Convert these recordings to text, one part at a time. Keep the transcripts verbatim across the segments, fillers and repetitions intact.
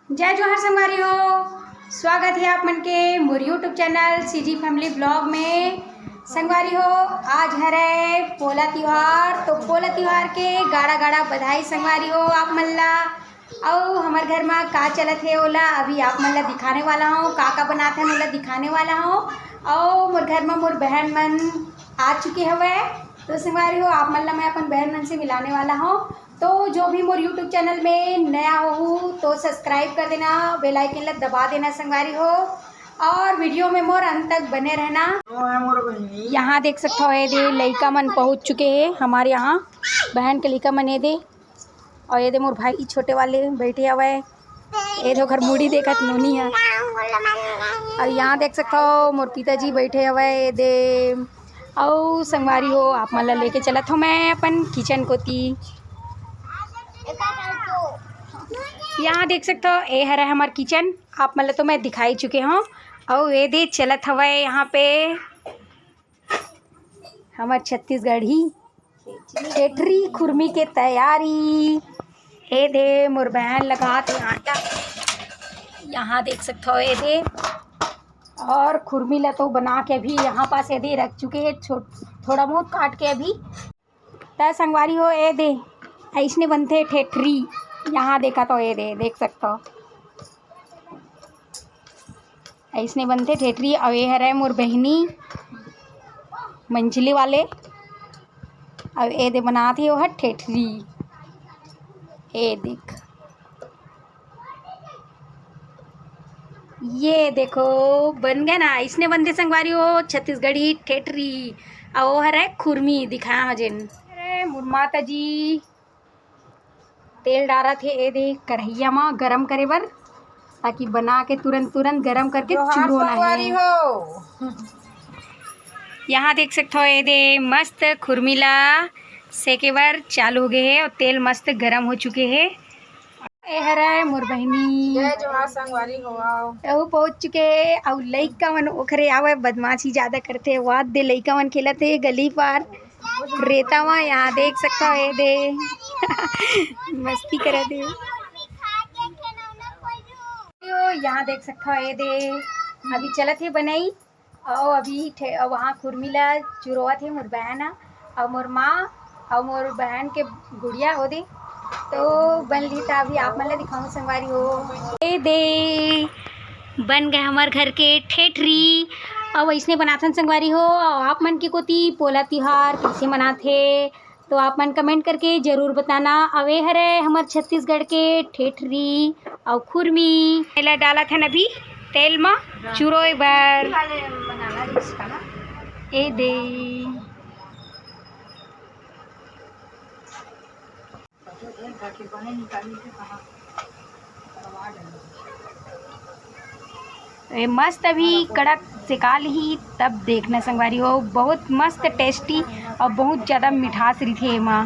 जय जोहार संगवारी हो, स्वागत हे आप मन के मोर YouTube channel CG Family Vlog में। संगवारी हो, आज हरे पोला तिहार, तो पोला तिहार के गाड़ा गाड़ा बधाई संगवारी हो आप मन ला। अउ हमर घर मा का चलत हे ओला अभी आप मन ला दिखाने वाला हूँ, का का बनात हन ओला दिखाने वाला हूँ। अउ मोर घर मा मोर बहन मन आ चुके हवय, तो संगवारी हो आप मन ला मैं अपन बहन मन से मिलाने वाला हूँ। तो जो भी मोर YouTube चैनल में नया हो तो सब्सक्राइब कर देना, बेल आइकन ला दबा देना संगवारी हो, और वीडियो में मोर अंत तक बने रहना। यहाँ देख सकथो, ये दे लइका मन पहुँच चुके हैं हमारे यहाँ बहन के लइका मन, ये दे। और ये दे मोर भाई छोटे वाले बैठे हवय, ये दे ओकर मुड़ी देखत नोनी है। और यहाँ देख सकथो मोर पिताजी बैठे हवय, ये दे। अउ संगवारी हो, आप मन ला लेके चलत हो मैं अपन किचन कोती। यहाँ देख सकथो, ये हरे हमर किचन, आप मन ला तो मैं दिखाई चुके हूँ। अउ ये दे चलत हवय यहाँ पे हमर छत्तीसगढ़ी ठेठरी खुरमी के तैयारी। ये दे मोर बहन लगात हे आटा, यहाँ देख सकथो ये दे। और खुरमी ला तो बना के अभी यहाँ पास ये दे रख चुके हैं, छो-, थोड़ा बहुत काट के अभी। त संगवारी हो, ये दे अइसने बनथे ठेठरी। यहाँ देखा तो ये दे, देख सकथो। अइसने बनथे ठेठरी। अउ ये हरे मोर बहिनी मंझली वाले, अउ ये दे बनात हे ओहर ठेठरी। ये देख, ये देखो बन गए ना, अइसने बनथे संगवारी हो छत्तीसगढ़ी ठेठरी। अउ वो हरे खुरमी दिखाया हूँ जेन। अरे मोर माता जी तेल डारत हे, ए दे करहिया म गरम करे बर, ताकि बना के तुरंत तुरंत गरम करके जोहार चूरो ना संगवारी हे। हो। यहाँ देख सकथो, ए दे मस्त खुरमी ला सेके बर चालू हो गए हे और तेल मस्त गरम हो चुके हे। ए हरे मोर बहिनी। जय जोहार संगवारी हो, आओ। अउ पहुंच चुके हे, अउ लइका मन ओखरे आवे, बदमाशी ज्यादा करथे, वाद दे लइका मन खेलत हे गली पार। रेता म यहाँ देख सकथो, ए दे मस्ती करत हे। यो, यहाँ देख सकथो, ए दे अभी चलत हे बनई, अउ अभी ठे-, वहाँ खुरमी ला चुरोवत हे मोर बहन ह, अउ मोर माँ, अउ मोर बहन के गुड़िया हो दे। तो बन ली, त अभी आप मन ला दिखाऊँ संगवारी हो। ए दे बन गए हमर घर के ठेठरी। अउ अइसने बनाथन संगवारी हो। अउ आप मन के कोती पोला तिहार कइसे मनाथे, तो आप मन comment करके जरूर बताना। अउ ए हरे हमर छत्तीसगढ़ के ठेठरी अउ खुरमी। एला डालत हन अभी तेल म चुरोय बर। ए दे। ए, मस्त अभी कड़क सेका लिही, तब देखना संगवारी हो, बहुत मस्त tasty और बहुत ज़्यादा मिठास रहिथे एमा।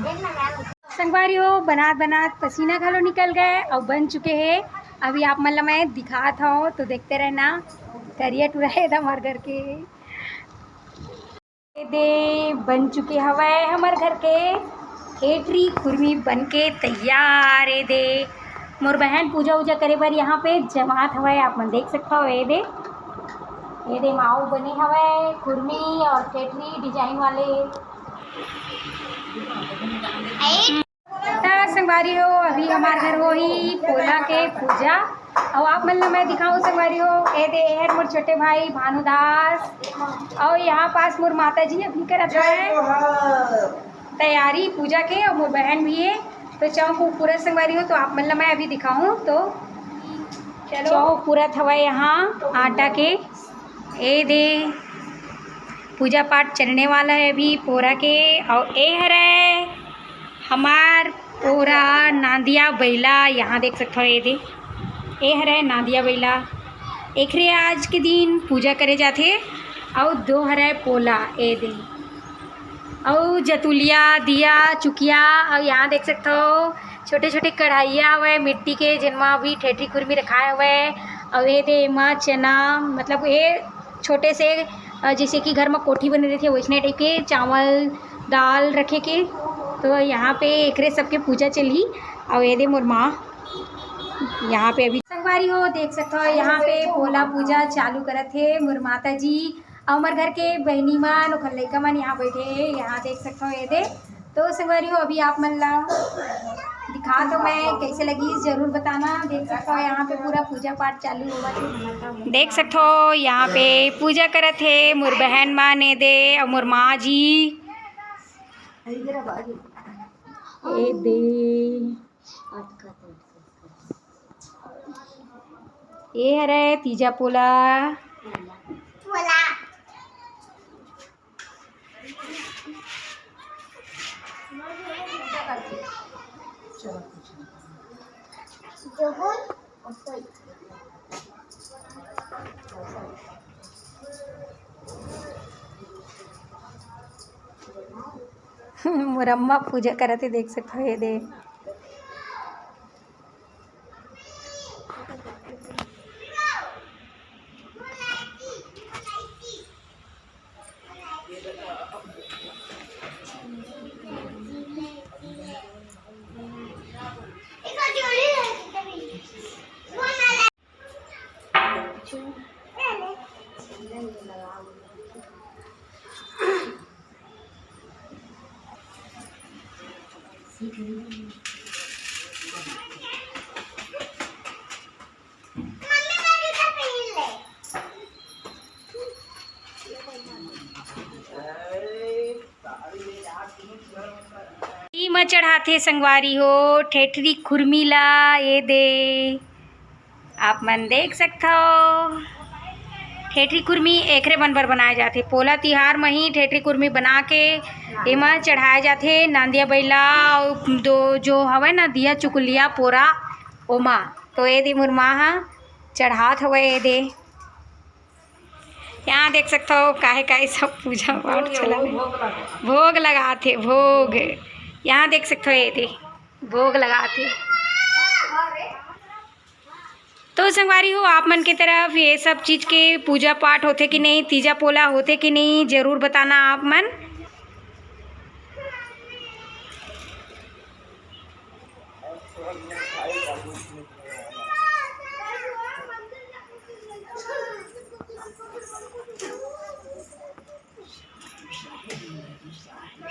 संगवारी हो, बनात बनात पसीना घलो निकल गए और बन चुके हे। अभी आप मन ला मैं दिखात हूँ, तो देखते रहना। करिया टुरा हे एकदम हर घर के। ए दे बन चुके हवय हमर घर के ठेठरी खुरमी बन के तैयार। ए दे मोर बहन पूजा उजा करे बर यहाँ पे जमात हवय, आप मन देख सकथव। ए दे, ए दे माऊ बने हवय खुरमी और ठेठरी design वाले। त संगवारी हो, अभी हमार घर होही पोला के पूजा। अउ आप मन ल मैं दिखाऊं संगवारी हो, ए दे, ए हर मोर छोटे भाई भानुदास, अउ यहाँ पास मोर माता जी अभी करत हवय तैयारी पूजा के, अउ मोर बहन भी हे। तो चौक पूरा संगवारी हो, तो आप मन ल मैं अभी दिखाऊं। तो चलो, चौक पूरा हवय यहाँ आटा के। ए दे पूजा पाठ चलने वाला है अभी पोरा के। अउ ए हरे हमार पोरा नांदिया बइला, यहाँ देख सकथव, ए दे, ए हरे नांदिया बइला, एकरे आज के दिन पूजा करे जाथे। अउ दो हरे पोला, ए दे, अउ जतुलिया, दिया, चुकिया, अउ यहाँ देख सकथव, छोटे-छोटे कढ़ाइया हवय मिट्टी के, जेन म अभी ठेठरी खुरमी रखाय हवय। अउ ए दे एमा चना, मतलब ए छोटे से, अ, जैसे कि घर म कोठी बने रहिथे, वैसने type के चावल, दाल रखे के। तो यहाँ पे एकरे सबके पूजा चलही। अउ ए दे मोर माँ यहाँ पे अभी संगवारी हो, देख सकथो, यहाँ पे पोला पूजा चालू करत हे मोर माता जी अउ हमर घर के बहिनी मन, ओखर लइका मन यहाँ बैठे हे। यहाँ देख सकथो, ये दे। तो संगवारी हो, अभी आप मन ला दिखा तो मैं कैसे लगी, जरूर बताना। देख सकथो, यहाँ पे पूरा पूजा पाठ चालू होवत हे। देख सकथो, यहाँ पे पूजा करत हे मोर बहन मन, ये दे, अउ मोर माँ जी। ए दे। ये हरे तीजा पोला। पोला। मोर अम्मा पूजा करत हे, देख सकथो, ये दे। ई म चढ़ाथे संगवारी हो ठेठरी खुरमी ला, ये दे। आप मन देख सकथव, ठेठरी खुरमी एकरे मन बर बनाए जाथे। पोला तिहार म ही ठेठरी खुरमी बना के एमा चढ़ाए जाथे। नांदिया बइला अउ दो जो हवय ना, दिया चुकुलिया पोरा, ओमा। तो ये दे मोर माँ ह चढ़ात हवय, ये दे। यहाँ देख सकथव, काहे काहे सब पूजा पाठ चलत हे। भोग लगात हे, भोग। यहाँ देख सकथव, ये दे, भोग लगात हे। तो संगवारी हो, आप मन के तरफ ये सब चीज के पूजा पाठ होथे कि नहीं, तीजा पोला होथे कि नहीं, जरूर बताना आप मन।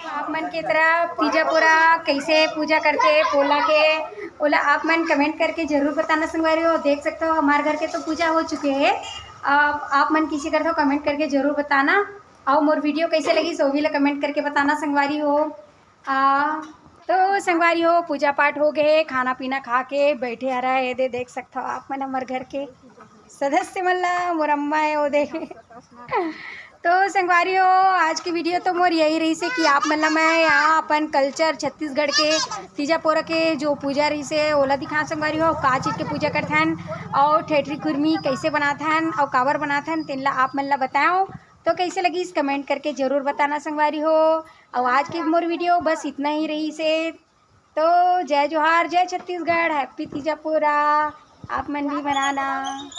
आप मन के तरफ तीजा पोरा कैसे पूजा करथे पोला के, ओला आप मन comment करके जरूर बताना संगवारी हो। देख सकथव, हमार घर के तो पूजा हो चुके हे। आप, आप मन किसे करथव, comment करके जरूर बताना। अउ मोर video कैसे लगिस, ओ भी ला comment करके बताना संगवारी हो। आ, तो संगवारी हो, पूजा पाठ हो गए, खाना पीना खा के बैठे हरा। ये दे, देख सकथव आप मन, हमर घर के सदस्य मन ला, मोर अम्मा हे, वो दे। तो संगवारी हो, आज के video तो मोर यही रहिसे कि आप मन ला मैं यहाँ अपन culture छत्तीसगढ़ के तीजा पोरा के जो पूजा रहिसे, ओला दिखा संगवारी हो, का चीज के पूजा करथन अउ ठेठरी खुरमी कैसे बनाथन अउ काबर बनाथन, तेन ला आप मन ला बताओ। तो कैसे लगिस, comment करके जरूर बताना संगवारी हो। अउ आज के मोर video बस इतना ही रहिसे। तो जय जोहार, जय छत्तीसगढ़, happy तीजा पोरा, आप मन भी मनाना।